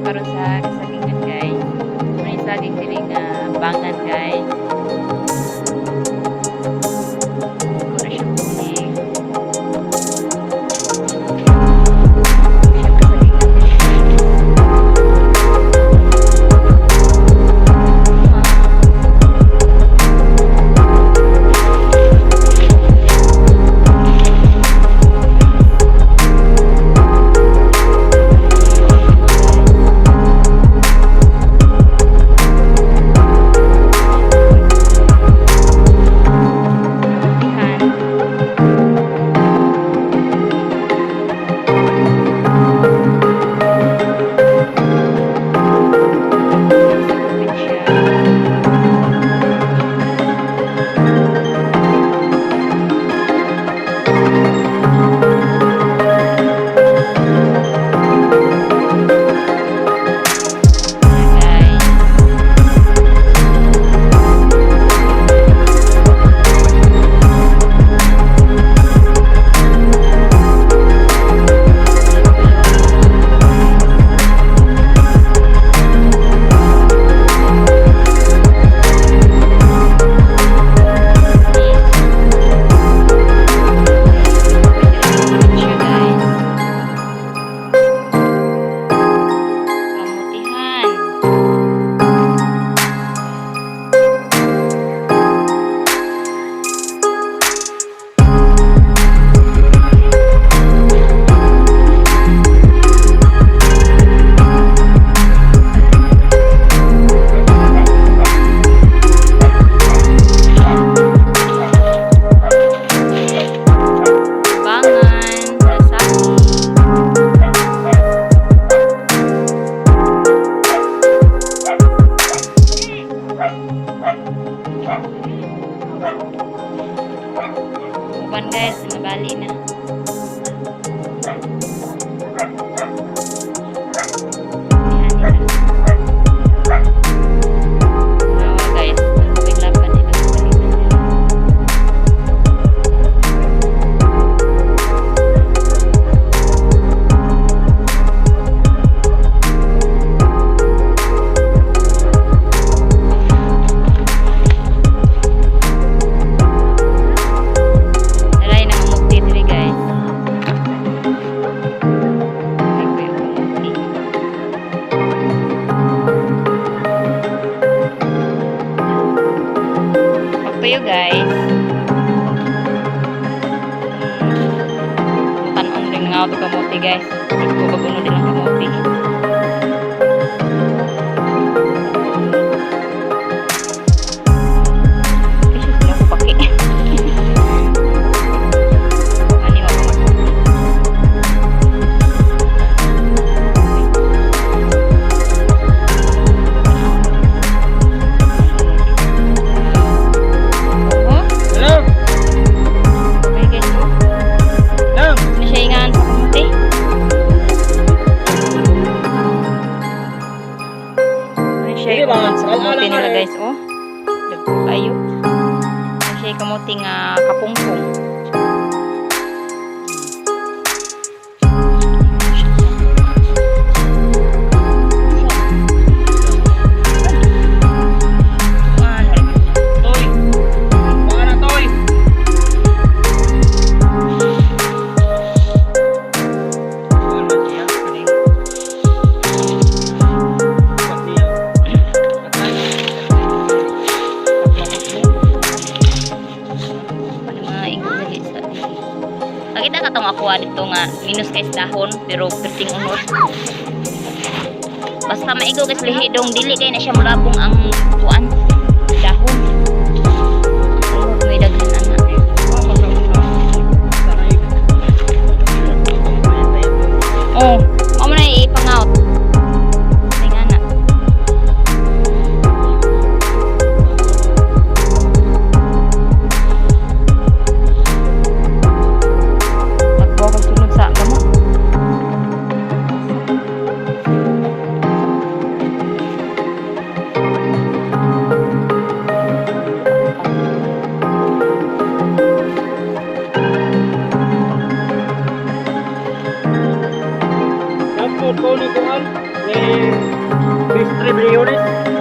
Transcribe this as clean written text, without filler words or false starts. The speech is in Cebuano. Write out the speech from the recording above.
Karon sa kasagingan, guys. May saging diri nga bangan, guys. Ko na siya tubig. Siya kasagingan diri. Kamutihan. Sagupit siya. Ayan, guys. Siya, guys. Kamutihan. Bangan, nasagi. Uban, guys, nabali na. Yan nila. Nawa, guys, nagpiglapan nila sa balikan nila. Alay, nangamukti diri, guys. Ay, ko yung kamukti. Pagtuyo, guys. Tanon rin nga ako kamuti, guys. Nagbabaguno din ang kamuti. Ay, sus, ko paki. Ani mo kamuti. Oh, Hello? okay, guys, oh. Nang! Ano siya ingaan sa kamuti? Ano siya Sige ba? yung sa kamuti Alaala nila ka eh. guys, oh. Dagko kayo. Ano siya yung kamuti nga kapungpong. Toy! Baka na, Toy! Ano mga ingon dali sa Nakita ka tong ako dito nga minus kay sa dahon pero perting unod. Basta maigo kay sa lihidong dili kay na siya mulabong ang kuan dahon. Unod may daghan ana. Oh, mao man na ipangaut. Ay nga na. Tagbo kag sunod sa gamot. Ni Bistri Briones.